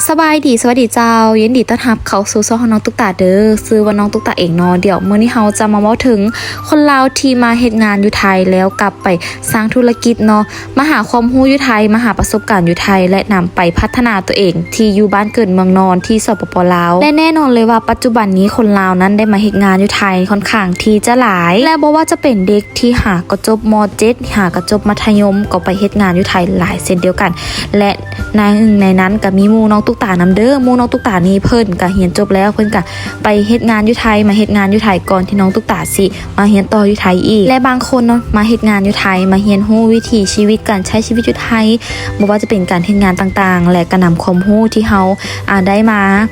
ສະບາຍດີ ສະຫວັດດີເຈົ້າ, ຍິນດີຕ້ອນຮັບເຂົ້າສູ່ຊ່ອງຂອງນ້ອງຕຸກຕາເດີ້. ຊື່ວ່ານ້ອງຕຸກຕາເອງເນາະ. ດຽວມື້ນີ້ເຮົາຈະມາເວົ້າເຖິງຄົນລາວທີ່ມາເຮັດງານຢູ່ໄທ ແລ້ວກັບໄປສ້າງທຸລະກິດເນາະ, ມາຫາຄວາມຮູ້ຢູ່ໄທ, ມາຫາປະສົບການຢູ່ໄທ ແລະ ນຳໄປພັດທະນາຕົວເອງທີ່ຢູ່ບ້ານເກີດເມືອງນອນທີ່ ສປປ ລາວ. ແລະ ແນ່ນອນເລີຍວ່າປັດຈຸບັນນີ້ຄົນລາວນັ້ນໄດ້ມາເຮັດງານຢູ່ໄທຄ່ອນຂ້າງທີ່ຈະຫຼາຍ ແລະ ບໍ່ວ່າຈະເປັນເດັກ ທີ່ຫາກໍຈົບ ມ.ເຈັດ ຫາກໍຈົບມັດທະຍົມ ກໍໄປເຮັດງານຢູ່ໄທຫຼາຍເຊັ່ນດຽວກັນ ແລະ ໃນໜຶ່ງໃນນັ້ນກໍມີໝູ່ນ້ອງຕຸກຕານຳເດີ້. ໝູ່ນ້ອງຕຸກຕານີ້ເພິ່ນກໍຮຽນຈົບແລ້ວ ເພິ່ນກໍໄປເຮັດງານຢູ່ໄທ ມາເຮັດງານຢູ່ໄທກ່ອນທີ່ນ້ອງຕຸກຕາຊິມາຮຽນຕໍ່ຢູ່ໄທອີກ ແລະ ບາງຄົນເນາະ ມາເຮັດງານຢູ່ໄທ ມາຮຽນຮູ້ວິຖີຊີວິດ ການໃຊ້ຊີວິດຢູ່ໄທ ບໍ່ວ່າຈະເປັນການເຮັດງານຕ່າງໆ ແລະ ກະນຳຄວາມຮູ້ທີ່ເຮົາ ອາ ໄດ້ມາ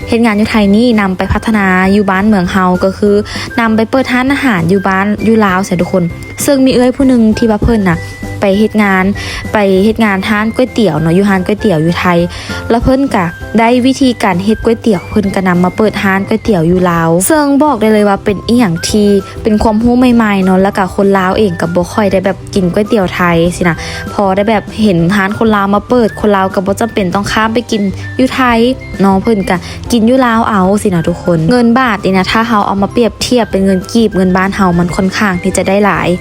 ເຮັດງານຢູ່ໄທນີ້ນຳໄປພັດທະນາຢູ່ບ້ານເມືອງເຮົາ ກໍຄືນຳໄປເປີດຮ້ານອາຫານຢູ່ບ້ານ ຢູ່ລາວຊັ້ນທຸກຄົນ. ເຊິ່ງມີເອື້ອຍຜູ້ໜຶ່ງທີ່ວ່າເພິ່ນນະໄປເຮັດງານ ໄປເຮັດງານຮ້ານກ໋ວຍຕຽວເນາະ ຢູ່ຮ້ານກ໋ວຍຕຽວຢູ່ໄທ ແລ້ວເພິ່ນກະໄດ້ວິທີການເຮັດກ໋ວຍຕຽວ ເພິ່ນກະນຳມາເປີດຮ້ານກ໋ວຍຕຽວຢູ່ລາວ. ເຊິ່ງບອກໄດ້ເລີຍວ່າເປັນອີ່ຫຍັງທີ່ເປັນຄວາມຮູ້ໃໝ່ໆເນາະ ແລ້ວກະຄົນລາວເອງກະບໍ່ຄ່ອຍໄດ້ແບບ ກິນກ໋ວຍຕຽວໄທຊີ້ນະ ພໍໄດ້ແບບເຫັນຮ້ານຄົນລາວມາເປີດ ຄົນລາວກໍບໍ່ຈຳເປັນຕ້ອງຂ້າມໄປກິນຢູ່ໄທເນາະ ເພິ່ນກະກິນຢູ່ລາວເອົາຊີ້ນະທຸກຄົນ. ເງິນບາດນີ້ນະ ຖ້າເຮົາເອົາມາປຽບທຽບເປັນເງິນກີບ ເງິນບ້ານເຮົາ ມັນຄ່ອນຂ້າງທີ່ຈະໄດ້ຫຼາຍ.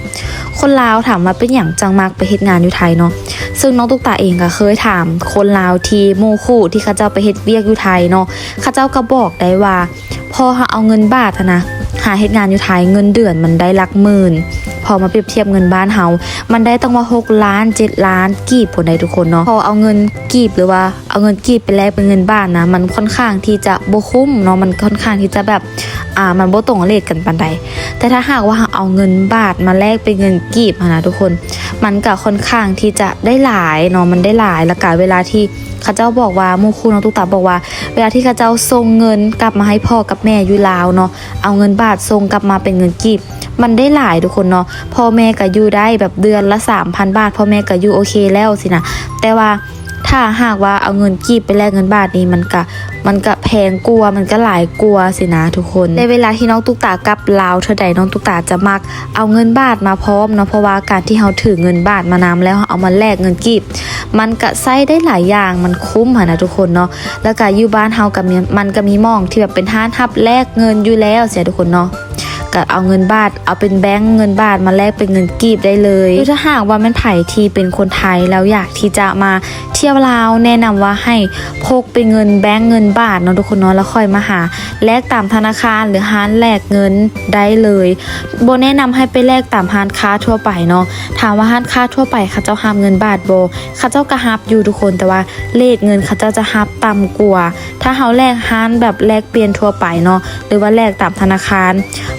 ຄົນລາວຖາມວ່າເປັນຫຍັງຈັ່ງມັກໄປເຮັດງານຢູ່ໄທເນາະ ເຊິ່ງນ້ອງຕຸກຕາເອງກໍເຄີຍຖາມຄົນລາວທີ່ໝູ່ຄູ່ທີ່ເຂົາເຈົ້າໄປເຮັດວຽກຢູ່ໄທເນາະ ເຂົາເຈົ້າກໍບອກໄດ້ວ່າ ພໍເຮົາເອົາເງິນບາດຫັ້ນນະ ຫາເຮັດງານຢູ່ໄທ ເງິນເດືອນມັນໄດ້ຫຼັກໝື່ນ ພໍມາປຽບທຽບເງິນບ້ານເຮົາ ມັນໄດ້ຕັ້ງວ່າຫົກລ້ານ ເຈັດລ້ານກີບພຸ້ນໃດ໋ທຸກຄົນເນາະ. ພໍເອົາເງິນກີບ ຫຼືວ່າເອົາເງິນກີບໄປແລກເປັນເງິນບາດນະ ມັນຄ່ອນຂ້າງທີ່ຈະບໍ່ຄຸ້ມເນາະ ມັນຄ່ອນຂ້າງທີ່ຈະແບບ ອາ ມັນບໍ່ຕົງເຣດກັນປານໃດ. ແຕ່ຖ້າຫາກວ່າເຮົາເອົາເງິນບາດມາແລກເປັນເງິນກີບຫັ້ນນະທຸກຄົນ ມັນກະຄ່ອນຂ້າງທີ່ຈະໄດ້ຫຼາຍເນາະ ມັນໄດ້ຫຼາຍ ແລ້ວກະເວລາທີ່ ເຂົາເຈົ້າບອກວ່າ ໝູ່ຄູ່ນ້ອງຕຸກຕາບອກວ່າ ເວລາທີ່ເຂົາເຈົ້າສົ່ງເງິນກັບມາໃຫ້ພໍ່ກັບແມ່ຢູ່ລາວເນາະ ເອົາເງິນບາດສົ່ງກັບມາເປັນເງິນກີບ ມັນໄດ້ຫຼາຍທຸກຄົນເນາະ. ພໍ່ແມ່ກໍຢູ່ໄດ້ແບບເດືອນລະສາມພັນບາດ ພໍ່ແມ່ກໍຢູ່ໂອເຄແລ້ວຊີ້ນະ ແຕ່ວ່າຖ້າຫາກວ່າເອົາເງິນກີບໄປແລກເງິນບາດນີ້ ມັນກະ ມັນກະແພງກວ່າ ມັນກະຫຼາຍກວ່າຊີ້ນະທຸກຄົນ. ໃນເວລາທີ່ນ້ອງຕຸກຕາກັບລາວເທື່ອໃດ ນ້ອງຕຸກຕາຈະມັກເອົາເງິນບາດມາພ້ອມເນາະ ເພາະວ່າການທີ່ເຮົາຖືເງິນບາດມານຳ ແລ້ວເຮົາເອົາມາແລກເງິນກີບ ມັນກະໃຊ້ໄດ້ຫຼາຍຢ່າງ ມັນຄຸ້ມຫັ້ນນະທຸກຄົນເນາະ. ແລ້ວກະຢູ່ບ້ານເຮົາກະມີ ມັນກະມີໝ່ອງທີ່ແບບເປັນຮ້ານຮັບແລກເງິນຢູ່ແລ້ວຊີ້ນະທຸກຄົນເນາະ ກະເອົາເງິນບາດ ເອົາເປັນແບງເງິນບາດມາແລກເປັນເງິນກີບໄດ້ເລີຍ. ຄືຖ້າຫາກວ່າແມ່ນໃຜທີ່ເປັນຄົນໄທ ແລ້ວຢາກທີ່ຈະມາທ່ຽວລາວ ແນະນຳວ່າໃຫ້ພົກເປັນເງິນແບງເງິນບາດເນາະທຸກຄົນເນາະ ແລ້ວຄ່ອຍມາຫາແລກຕາມທະນາຄານ ຫຼືຮ້ານແລກເງິນໄດ້ເລີຍ. ບໍ່ແນະນຳໃຫ້ໄປແລກຕາມຮ້ານຄ້າທົ່ວໄປເນາະ. ຖາມວ່າຮ້ານຄ້າທົ່ວໄປເຂົາເຈົ້າຮັບເງິນບາດບໍ່? ເຂົາເຈົ້າກໍຮັບຢູ່ທຸກຄົນ ແຕ່ວ່າເຣດເງິນເຂົາເຈົ້າຈະຮັບຕ່ຳກວ່າ ຖ້າເຮົາແລກຮ້ານແບບແລກປ່ຽນທົ່ວໄປເນາະ ຫຼືວ່າແລກຕາມທະນາຄານ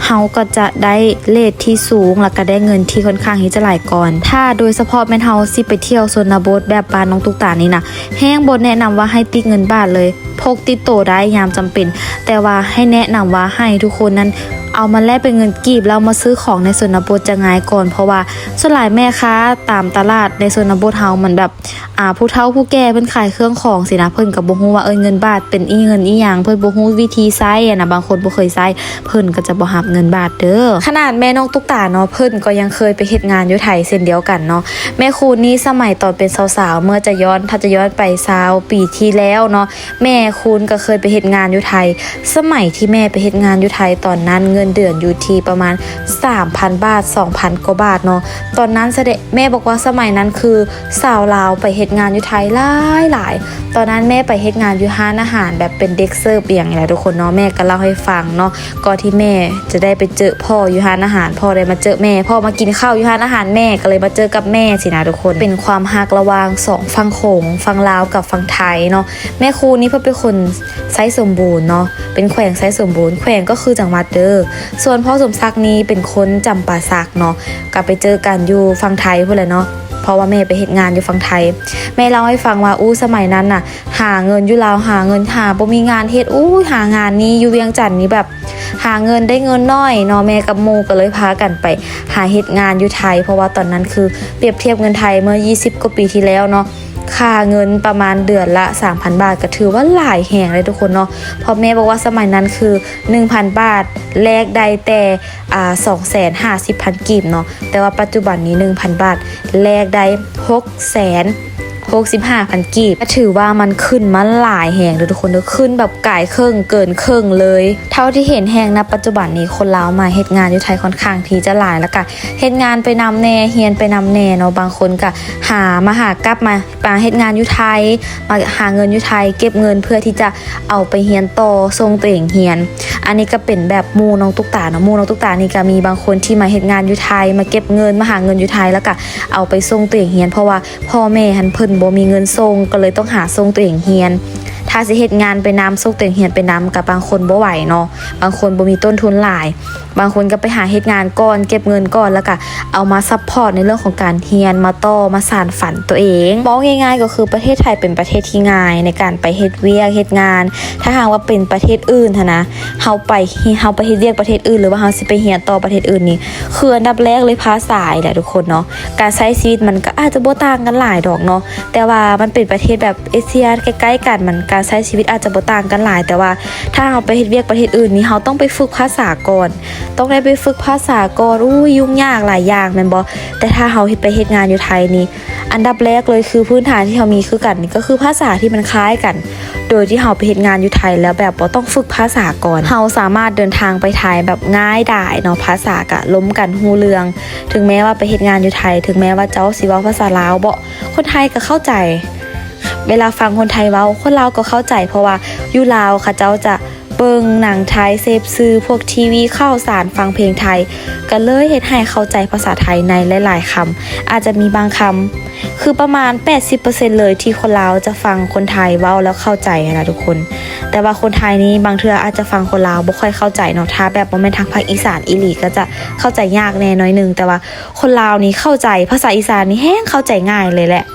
ເຮົາກໍຈະໄດ້ເຣດທີ່ສູງ ແລ້ວກໍໄດ້ເງິນທີ່ຄ່ອນຂ້າງທີ່ຈະຫຼາຍກ່ອນ. ຖ້າໂດຍສະເພາະແມ່ນເຮົາຊິໄປທ່ຽວຊົນນະບົດແບບບ້ານນ້ອງຕຸກຕານີ້ນະ ແຮງບໍ່ແນະນຳວ່າໃຫ້ຕິດເງິນບາດເລີຍ ພົກຕິດໂຕໄດ້ຍາມຈຳເປັນ ແຕ່ວ່າໃຫ້ແນະນຳວ່າໃຫ້ທຸກຄົນນັ້ນເອົາມາແລກເປັນເງິນກີບ ແລ້ວມາຊື້ຂອງໃນຊົນນະບົດຈະງ່າຍກ່ອນ ເພາະວ່າສ່ວນຫຼາຍແມ່ຄ້າຕາມຕະຫຼາດໃນຊົນນະບົດເຮົາມັນແບບ ອ່າ ຜູ້ເຖົ້າຜູ້ແກ່ເພິ່ນຂາຍເຄື່ອງຂອງຊີ້ນະ ເພິ່ນກໍບໍ່ຮູ້ວ່າ ເອີ ເງິນບາດເປັນອີ່ເງິນອີ່ຫຍັງ ເພິ່ນບໍ່ຮູ້ວິທີໃຊ້ຫັ້ນນະ ບາງຄົນບໍ່ເຄີຍໃຊ້ ເພິ່ນກໍຈະບໍ່ຮັບເງິນບາດເດີ້. ຂະໜາດແມ່ນ້ອງຕຸກຕາເນາະ ເພິ່ນກໍຍັງເຄີຍໄປເຮັດງານຢູ່ໄທເຊັ່ນດຽວກັນເນາະ. ແມ່ຄູນນີ້ສະໄໝຕອນເປັນສາວໆ ເມື່ອຈະຍ້ອນ ຖ້າຈະຍ້ອນໄປຊາວປີທີ່ແລ້ວເນາະ ແມ່ຄູນກໍເຄີຍໄປເຮັດງານຢູ່ໄທ. ສະໄໝທີ່ແມ່ໄປເຮັດງານຢູ່ໄທຕອນນັ້ນ ເງິນເດືອນຢູ່ທີ່ປະມານສາມພັນບາດ ສອງພັນກວ່າບາດເນາະ. ຕອນນັ້ນສະເດະ ແມ່ບອກວ່າສະໄໝນັ້ນຄືຊາວລາວໄປເຮັດງານຢູ່ໄທຫຼາຍໆ. ຕອນນັ້ນແມ່ໄປເຮັດງານຢູ່ຮ້ານອາຫານແບບເປັນເດັກເສີບອີ່ຫຍັງນີ້ແຫຼະທຸກຄົນເນາະ. ແມ່ກໍເລົ່າໃຫ້ຟັງເນາະ ກ່ອນທີ່ແມ່ຈະໄດ້ໄປເຈີພໍ່ຢູ່ຮ້ານອາຫານ ພໍ່ໄດ້ມາເຈີແມ່ ພໍ່ມາກິນເຂົ້າຢູ່ຮ້ານອາຫານແມ່ ກໍເລີຍມາເຈີກັບແມ່ຊີ້ນະທຸກຄົນ. ເປັນຄວາມຮັກລະຫວ່າງສອງຝັ່ງໂຂງ ຝັ່ງລາວກັບຝັ່ງໄທເນາະ. ແມ່ຄູນນີ້ເພິ່ນເປັນຄົນໄຊສົມບູນເນາະ ເປັນແຂວງໄຊສົມບູນ ແຂວງກໍຄືຈັງຫວັດເດີ້. ສ່ວນພໍ່ສົມສັກນີ້ເປັນຄົນຈຳປາສັກເນາະ ກໍໄປເຈີກັນຢູ່ຝັ່ງໄທພຸ້ນແຫຼະເນາະ ເພາະວ່າແມ່ໄປເຮັດງານຢູ່ຝັ່ງໄທ. ແມ່ເລົ່າໃຫ້ຟັງວ່າ ອູ້ ສະໄໝນັ້ນນະ ຫາເງິນຢູ່ລາວ ຫາເງິນ ຫາບໍ່ມີງານເຮັດ ອູ້ຍ ຫາງານນີ້ຢູ່ວຽງຈັນນີ້ແບບ ຫາເງິນໄດ້ເງິນໜ້ອຍເນາະ. ແມ່ກັບໝູ່ກໍເລີຍພາກັນໄປຫາເຮັດງານຢູ່ໄທ ເພາະວ່າຕອນນັ້ນຄືປຽບທຽບເງິນໄທເມື່ອຊາວກວ່າປີທີ່ແລ້ວເນາະ ຄ່າເງິນປະມານເດືອນລະສາມພັນບາດ ກໍຖືວ່າຫຼາຍແຮງເລີຍທຸກຄົນເນາະ. ເພາະແມ່ບອກວ່າສະໄໝນັ້ນຄືໜຶ່ງພັນບາດແລກໄດ້ແຕ່ ອ່າ ສອງແສນຫ້າສິບພັນກີບເນາະ ແຕ່ວ່າປັດຈຸບັນນີ້ໜຶ່ງພັນບາດແລກໄດ້ຫົກແສນ ຫົກສິບຫ້າພັນກີບ ກໍຖືວ່າມັນຂຶ້ນມາຫຼາຍແຮງເດີທຸກຄົນເດີ ຂຶ້ນແບບກາຍເຄິ່ງ ເກີນເຄິ່ງເລີຍ. ເທົ່າທີ່ເຫັນແຮງນະ ປັດຈຸບັນນີ້ຄົນລາວມາເຮັດງານຢູ່ໄທຄ່ອນຂ້າງທີ່ຈະຫຼາຍ ແລ້ວກະເຮັດງານໄປນຳແດ່ ຮຽນໄປນຳແດ່ເນາະ. ບາງຄົນກະຫາ ມາຫາກັບມາ ມາເຮັດງານຢູ່ໄທ ມາຫາເງິນຢູ່ໄທ ເກັບເງິນເພື່ອທີ່ຈະເອົາໄປຮຽນຕໍ່ ສົ່ງຕົວເອງຮຽນ. ອັນນີ້ກໍເປັນແບບໝູ່ນ້ອງຕຸກຕາເນາະ ໝູ່ນ້ອງຕຸກຕານີ້ກໍມີບາງຄົນທີ່ມາເຮັດງານຢູ່ໄທ ມາເກັບເງິນ ມາຫາເງິນຢູ່ໄທ ແລ້ວກໍເອົາໄປສົ່ງຕົວເອງຮຽນ ເພາະວ່າພໍ່ແມ່ຫັ້ນເພິ່ນບໍ່ມີເງິນສົ່ງ ກໍເລີຍຕ້ອງຫາສົ່ງຕົວເອງຮຽນ. ຖ້າຊິເຮັດງານໄປນຳ ສົ່ງຕົວເອງຮຽນໄປນຳ ກໍບາງຄົນບໍ່ໄຫວເນາະ ບາງຄົນບໍ່ມີຕົ້ນທຶນຫຼາຍ ບາງຄົນກໍໄປຫາເຮັດງານກ່ອນ ເກັບເງິນກ່ອນ ແລ້ວກະເອົາມາຊັບພອດໃນເລື່ອງຂອງການຮຽນ ມາຕໍ່ ມາສານຝັນຕົວເອງ. ເວົ້າງ່າຍໆກໍຄືປະເທດໄທເປັນປະເທດທີ່ງ່າຍໃນການໄປເຮັດວຽກເຮັດງານ. ຖ້າຫາກວ່າເປັນປະເທດອື່ນຫັ້ນນະ ເຮົາໄປ ເຮົາໄປເຮັດວຽກປະເທດອື່ນ ຫຼືວ່າເຮົາຊິໄປຮຽນຕໍ່ປະເທດອື່ນນີ້ ຄືອັນດັບແລກເລີຍພາສານີ້ແຫຼະທຸກຄົນເນາະ. ການໃຊ້ຊີວິດມັນກໍອາດຈະບໍ່ຕ່າງກັນຫຼາຍດອກເນາະ ແຕ່ວ່າມັນເປັນປະເທດແບບເອເຊຍໃກ້ໆກັນ ມັນ ການໃຊ້ຊີວິດອາດຈະບໍ່ຕ່າງກັນຫຼາຍ ແຕ່ວ່າ ຖ້າເຮົາໄປເຮັດວຽກປະເທດອື່ນນີ້ ເຮົາຕ້ອງໄປຝຶກພາສາກ່ອນ ຕ້ອງໄດ້ໄປຝຶກພາສາກ່ອນ ອຸ້ຍ ຫຍຸ້ງຍາກຫຼາຍຢ່າງແມ່ນບໍ່? ແຕ່ຖ້າເຮົາເຮັດ ໄປເຮັດງານຢູ່ໄທນີ້ ອັນດັບແລກເລີຍຄືພື້ນຖານທີ່ເຮົາມີຄືກັນນີ້ ກໍຄືພາສາທີ່ມັນຄ້າຍກັນ ໂດຍທີ່ເຮົາໄປເຮັດງານຢູ່ໄທແລ້ວແບບບໍ່ຕ້ອງຝຶກພາສາກ່ອນ ເຮົາສາມາດເດີນທາງໄປໄທແບບງ່າຍດາຍເນາະ ພາສາກະລົມກັນຮູ້ເລື່ອງ ເຖິງແມ້ວ່າໄປເຮັດງານຢູ່ໄທ ເຖິງແມ້ວ່າເຈົ້າຊິເວົ້າພາສາລາວເບາະ ຄົນໄທກໍເຂົ້າໃຈ ເວລາຟັງຄົນໄທເວົ້າ ຄົນລາວກໍເຂົ້າໃຈ ເພາະວ່າຢູ່ລາວເຂົາເຈົ້າຈະເບິ່ງໜັງໄທ ເສບສື່ພວກທີວີ ຂ່າວສານ ຟັງເພງໄທ ກໍເລີຍເຮັດໃຫ້ເຂົ້າໃຈພາສາໄທໃນຫຼາຍໆຄຳ ອາດຈະມີບາງຄຳ ຄືປະມານແປດສິບເປີເຊັນເລີຍທີ່ຄົນລາວຈະຟັງຄົນໄທເວົ້າແລ້ວເຂົ້າໃຈຫັ້ນນະທຸກຄົນ. ແຕ່ວ່າຄົນໄທນີ້ບາງເທື່ອອາດຈະຟັງຄົນລາວບໍ່ຄ່ອຍເຂົ້າໃຈເນາະ ຖ້າແບບບໍ່ແມ່ນທາງພາກອີສານອີ່ຫຼີກໍຈະເຂົ້າໃຈຍາກແດ່ໜ້ອຍໜຶ່ງ ແຕ່ວ່າຄົນລາວນີ້ເຂົ້າໃຈ ພາສາອີສານນີ້ແຮງເຂົ້າໃຈງ່າຍເລີຍແຫຼະ.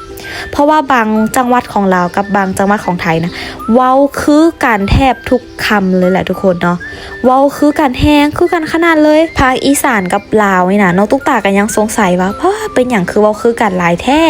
ເພາະວ່າບາງຈັງຫວັດຂອງລາວກັບບາງຈັງຫວັດຂອງໄທນະ ເວົ້າຄືກັນແທບທຸກຄຳເລີຍແຫຼະທຸກຄົນເນາະ ເວົ້າຄືກັນແຮງ ຄືກັນຂະໜາດເລີຍ. ພາກອີສານກັບລາວນີ້ນະ ນ້ອງຕຸກຕາກໍຍັງສົງໄສວ່າ ເປັນຫຍັງຄືເວົ້າຄືກັນຫຼາຍແທ້?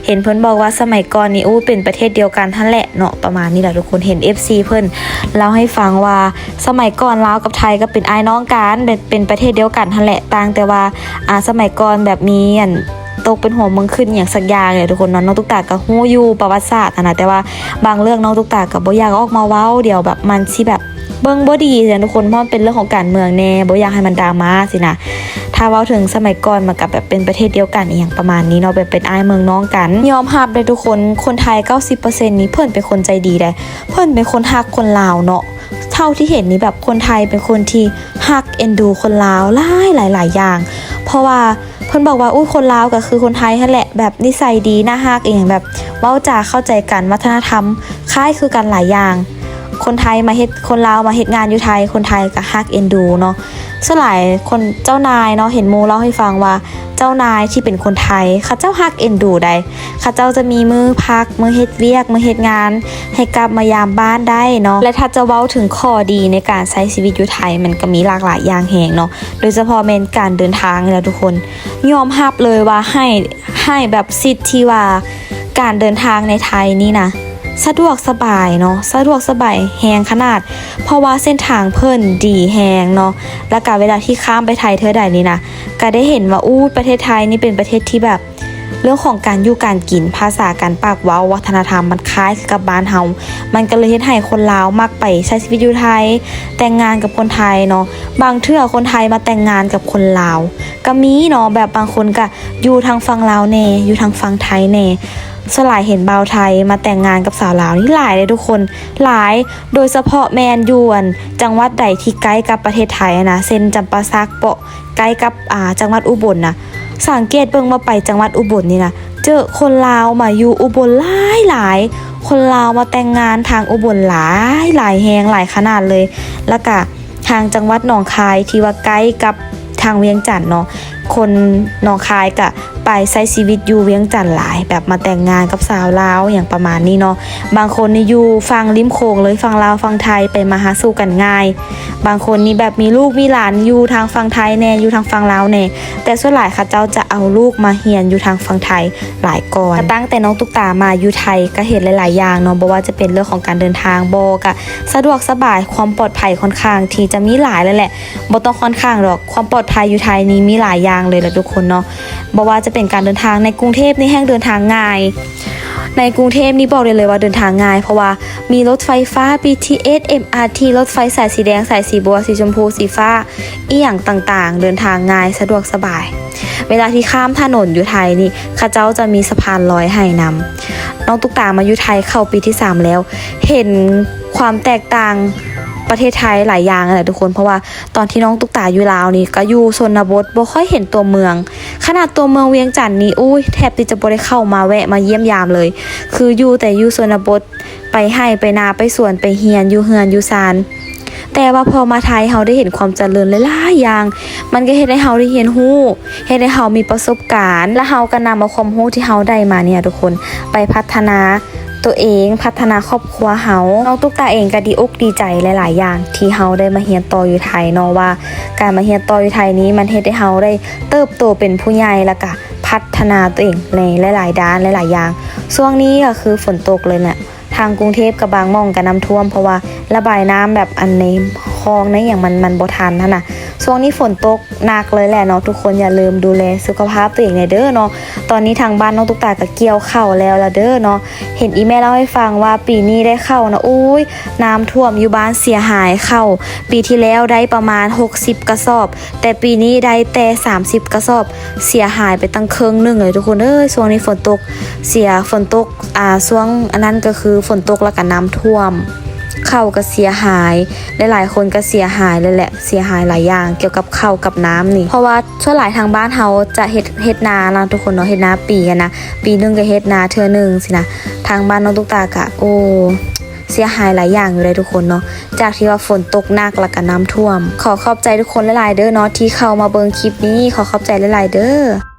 ເຫັນເພິ່ນບອກວ່າສະໄໝກ່ອນນີ້ ໂອ້ ເປັນປະເທດດຽວກັນຫັ້ນແຫຼະເນາະ ປະມານນີ້ແຫຼະທຸກຄົນ. ເຫັນເອັຟຊີເພິ່ນເລົ່າໃຫ້ຟັງວ່າ ສະໄໝກ່ອນລາວກັບໄທກໍເປັນອ້າຍນ້ອງກັນ ເປັນ ເປັນປະເທດດຽວກັນຫັ້ນແຫຼະ ຕ່າງແຕ່ວ່າ ອາ ສະໄໝກ່ອນແບບມີອັນ ຕົກເປັນຫົວເມືອງຂຶ້ນອີ່ຫຍັງສັກຢ່າງນີ້ແຫຼະທຸກຄົນເນາະ. ນ້ອງຕຸກຕາກໍຮູ້ຢູ່ປະຫວັດສາດຫັ້ນນະ ແຕ່ວ່າບາງເລື່ອງນ້ອງຕຸກຕາກໍບໍ່ຢາກອອກມາເວົ້າ ດຽວແບບມັນຊິແບບເບິ່ງບໍ່ດີຊີ້ນະທຸກຄົນ ເພາະມັນເປັນເລື່ອງຂອງການເມືອງແດ່ ບໍ່ຢາກໃຫ້ມັນດຣາມາຊີ້ນະ. ຖ້າເວົ້າເຖິງສະໄໝກ່ອນມັນກໍແບບເປັນປະເທດດຽວກັນອີ່ຫຍັງປະມານນີ້ເນາະ ແບບເປັນອ້າຍເມືອງນ້ອງກັນ. ຍອມຮັບເດ້ທຸກຄົນ ຄົນໄທເກົ້າສິບເປີເຊັນນີ້ ເພິ່ນເປັນຄົນໃຈດີໃດ ເພິ່ນເປັນຄົນຮັກຄົນລາວເນາະ. ເທົ່າທີ່ເຫັນນີ້ແບບຄົນໄທເປັນຄົນທີ່ຮັກເອັນດູຄົນລາວຫຼາຍໆຢ່າງ ເພາະວ່າ ເພິ່ນບອກວ່າ ອຸ້ຍ ຄົນລາວກໍຄືຄົນໄທຫັ້ນແຫຼະ ແບບນິໄສດີ ໜ້າຮັກ ອີ່ຫຍັງ ແບບເວົ້າຈາເຂົ້າໃຈກັນ ວັດທະນະທຳຄ້າຍຄືກັນຫຼາຍຢ່າງ. ຄົນໄທມາເຮັດ ຄົນລາວມາເຮັດງານຢູ່ໄທ ຄົນໄທກໍຮັກເອັນດູເນາະ. ສ່ວນຫຼາຍຄົນເຈົ້ານາຍເນາະ ເຫັນໝູ່ເລົ່າໃຫ້ຟັງວ່າ ເຈົ້ານາຍທີ່ເປັນຄົນໄທ ເຂົາເຈົ້າຮັກເອັນດູໃດ ເຂົາເຈົ້າຈະມີມື້ພັກ ມື້ເຮັດວຽກ ມື້ເຮັດງານ ໃຫ້ກັບມາຢາມບ້ານໄດ້ເນາະ. ແລະ ຖ້າຈະເວົ້າເຖິງຂໍ້ດີໃນການໃຊ້ຊີວິດຢູ່ໄທ ມັນກໍມີຫຼາກຫຼາຍຢ່າງແຮງເນາະ ໂດຍສະເພາະແມ່ນການເດີນທາງນີ້ແຫຼະທຸກຄົນ. ຍອມຮັບເລີຍວ່າໃຫ້ ໃຫ້ແບບສິດທີ່ວ່າການເດີນທາງໃນໄທນີ້ນະ ສະດວກສະບາຍເນາະ ສະດວກສະບາຍແຮງຂະໜາດ ເພາະວ່າເສັ້ນທາງເພິ່ນດີແຮງເນາະ. ແລ້ວກະເວລາທີ່ຂ້າມໄປໄທເທື່ອໃດນີ້ນະ ກະໄດ້ເຫັນວ່າ ອູ້ ປະເທດໄທນີ້ເປັນປະເທດທີ່ແບບ ເລື່ອງຂອງການຢູ່ການກິນ ພາສາການປາກເວົ້າ ວັດທະນະທຳ ມັນຄ້າຍຄືກັບບ້ານເຮົາ ມັນກໍເລີຍເຮັດໃຫ້ຄົນລາວມັກໄປໃຊ້ຊີວິດຢູ່ໄທ ແຕ່ງງານກັບຄົນໄທເນາະ. ບາງເທື່ອຄົນໄທມາແຕ່ງງານກັບຄົນລາວກໍມີເນາະ ແບບບາງຄົນກໍຢູ່ທາງຝັ່ງລາວແດ່ ຢູ່ທາງຝັ່ງໄທແດ່. ສ່ວນຫຼາຍເຫັນບ່າວໄທມາແຕ່ງງານກັບສາວລາວນີ້ຫຼາຍເດ້ທຸກຄົນ ຫຼາຍ ໂດຍສະເພາະແມ່ນຢູ່ອັນ ຈັງຫວັດໃດທີ່ໃກ້ກັບປະເທດໄທຫັ້ນນະ ເຊັ່ນ ຈຳປາສັກເປາະ ໃກ້ກັບ ອາ ຈັງຫວັດອຸບົນນະ ສັງເກດເບິ່ງວ່າໄປຈັງຫວັດອຸບົນນີ້ນະ ເຈີຄົນລາວມາຢູ່ອຸບົນຫຼາຍໆ ຄົນລາວມາແຕ່ງງານທາງອຸບົນຫຼາຍໆແຮງ ຫຼາຍຂະໜາດເລີຍ. ແລ້ວກະທາງຈັງຫວັດໜອງຄາຍທີ່ວ່າໃກ້ກັບທາງວຽງຈັນເນາະ ຄົນໜອງຄາຍກະໄປໃຊ້ຊີວິດຢູ່ວຽງຈັນຫຼາຍ ແບບມາແຕ່ງງານກັບສາວລາວຫຍັງປະມານນີ້ເນາະ. ບາງຄົນນີ້ຢູ່ຝັ່ງລິມໂຂງເລີຍ ຝັ່ງລາວຝັ່ງໄທ ໄປມາຫາສູ່ກັນງ່າຍ. ບາງຄົນນີ້ແບບມີລູກມີຫຼານຢູ່ທາງຝັ່ງໄທແດ່ ຢູ່ທາງຝັ່ງລາວແດ່ ແຕ່ສ່ວນຫຼາຍເຂົາເຈົ້າຈະເອົາລູກມາຮຽນຢູ່ທາງຝັ່ງໄທຫຼາຍກ່ອນ. ກໍຕັ້ງແຕ່ນ້ອງຕຸກຕາມາຢູ່ໄທກໍເຫັນຫຼາຍໆຢ່າງເນາະ ບໍ່ວ່າຈະເປັນເລື່ອງຂອງການເດີນທາງບໍ ກໍສະດວກສະບາຍ ຄວາມປອດໄພຄ່ອນຂ້າງທີ່ຈະມີຫຼາຍເລີຍແຫຼະ ບໍ່ຕ້ອງຄ່ອນຂ້າງດອກ ຄວາມປອດໄພຢູ່ໄທນີ້ມີຫຼາຍຢ່າງເລີຍລະທຸກຄົນເນາະ. ບໍ່ວ່າຈະເປັນການເດີນທາງໃນກຸງເທບນີ້ແຮ່ງເດີນທາງງ່າຍ ໃນກຸງເທບນີ້ບອກໄດ້ເລີຍວ່າເດີນທາງງ່າຍ ເພາະວ່າມີລົດໄຟຟ້າ ບີທີເອສ ເອັມອາທີ ລົດໄຟສາຍສີແດງ ສາຍສີບົວ ສີຊົມພູ ສີຟ້າ ອີ່ຫຍັງຕ່າງໆ ເດີນທາງງ່າຍ ສະດວກສະບາຍ. ເວລາທີ່ຂ້າມຖະໜົນຢູ່ໄທນີ້ ເຂົາເຈົ້າຈະມີສະພານລອຍໃຫ້ນຳ. ນ້ອງຕຸກຕາມາຢູ່ໄທເຂົ້າປີທີສາມແລ້ວ ເຫັນຄວາມແຕກຕ່າງປະເທດໄທຫຼາຍຢ່າງຫັ້ນແຫຼະທຸກຄົນ ເພາະວ່າຕອນທີ່ນ້ອງຕຸກຕາຢູ່ລາວນີ້ ກໍຢູ່ຊົນນະບົດ ບໍ່ຄ່ອຍເຫັນຕົວເມືອງ. ຂະໜາດຕົວເມືອງວຽງຈັນນີ້ ອຸ້ຍ ແທບທີ່ຈະບໍ່ໄດ້ເຂົ້າມາແວະມາຢ້ຽມຢາມເລີຍ ຄືຢູ່ແຕ່ຢູ່ຊົນນະບົດ ໄປໄຮ່ໄປນາ ໄປສວນໄປຮຽນ ຢູ່ເຮືອນຢູ່ຊານ. ແຕ່ວ່າພໍມາໄທ ເຮົາໄດ້ເຫັນຄວາມຈະເລີນຫຼາຍໆຢ່າງ ມັນກໍເຮັດໃຫ້ເຮົາໄດ້ຮຽນຮູ້ ເຮັດໃຫ້ເຮົາມີປະສົບການ ແລະ ເຮົາກໍນຳເອົາຄວາມຮູ້ທີ່ເຮົາໄດ້ມານີ້ນະທຸກຄົນ ໄປພັດທະນາຕົວເອງ ພັດທະນາຄອບຄົວເຮົາ. ນ້ອງຕຸກຕາເອງກໍດີອົກດີໃຈຫຼາຍໆຢ່າງ ທີ່ເຮົາໄດ້ມາຮຽນຕໍ່ຢູ່ໄທເນາະ ວ່າການມາຮຽນຕໍ່ຢູ່ໄທນີ້ ມັນເຮັດໃຫ້ເຮົາໄດ້ເຕີບໂຕເປັນຜູ້ໃຫຍ່ ແລ້ວກໍພັດທະນາຕົວເອງໃນຫຼາຍໆດ້ານ ຫຼາຍໆຢ່າງ. ຊ່ວງນີ້ກໍຄືຝົນຕົກເລີຍແຫຼະ ທາງກຸງເທບກັບບາງໝ່ອງກໍນ້ຳຖ້ວມ ເພາະວ່າລະບາຍນ້ຳແບບອັນໃນຄອງໃນຫຍັງມັນ ມັນບໍ່ທັນຫັ້ນນະ. ຊ່ວງນີ້ຝົນຕົກໜັກເລີຍແຫຼະເນາະ ທຸກຄົນຢ່າລືມດູແລສຸຂະພາບຕົວເອງແດ່ເດີເນາະ. ຕອນນີ້ທາງບ້ານນ້ອງຕຸກຕາກໍກ່ຽວເຂົ້າແລ້ວລະເດີເນາະ. ເຫັນອີ່ແມ່ເລົ່າໃຫ້ຟັງວ່າປີນີ້ໄດ້ເຂົ້ານະ ໂອ້ຍ ນ້ຳຖ້ວມຢູ່ບ້ານເສຍຫາຍເຂົ້າ ປີທີ່ແລ້ວໄດ້ປະມານຫົກສິບກະສອບ ແຕ່ປີນີ້ໄດ້ແຕ່ສາມສິບກະສອບ ເສຍຫາຍໄປຕັ້ງເຄິ່ງໜຶ່ງເລີຍທຸກຄົນເອີຍ. ຊ່ວງນີ້ຝົນຕົກ ເສຍ ຝົນຕົກ ອ່າ ຊ່ວງອັນນັ້ນກໍຄືຝົນຕົກແລ້ວກໍນ້ຳຖ້ວມ ເຂົ້າກໍເສຍຫາຍ ຫຼາຍໆຄົນກໍເສຍຫາຍເລີຍແຫຼະ ເສຍຫາຍຫຼາຍຢ່າງກ່ຽວກັບເຂົ້າກັບນ້ຳນີ້ ເພາະວ່າສ່ວນຫຼາຍທາງບ້ານເຮົາຈະເຮັດ ເຮັດນານະທຸກຄົນເນາະ ເຮັດນາປີຫັ້ນນະ ປີໜຶ່ງກໍເຮັດນາເທື່ອໜຶ່ງຊີ້ນະ. ທາງບ້ານນ້ອງຕຸກຕາກະ ໂອ້ ເສຍຫາຍຫຼາຍຢ່າງຢູ່ເດ້ທຸກຄົນເນາະ ຈາກທີ່ວ່າຝົນຕົກໜັກແລ້ວກໍນ້ຳຖ້ວມ. ຂໍຂອບໃຈທຸກຄົນຫຼາຍໆເດີເນາະ ທີ່ເຂົ້າມາເບິ່ງຄລິບນີ້ ຂໍຂອບໃຈຫຼາຍໆເດີ.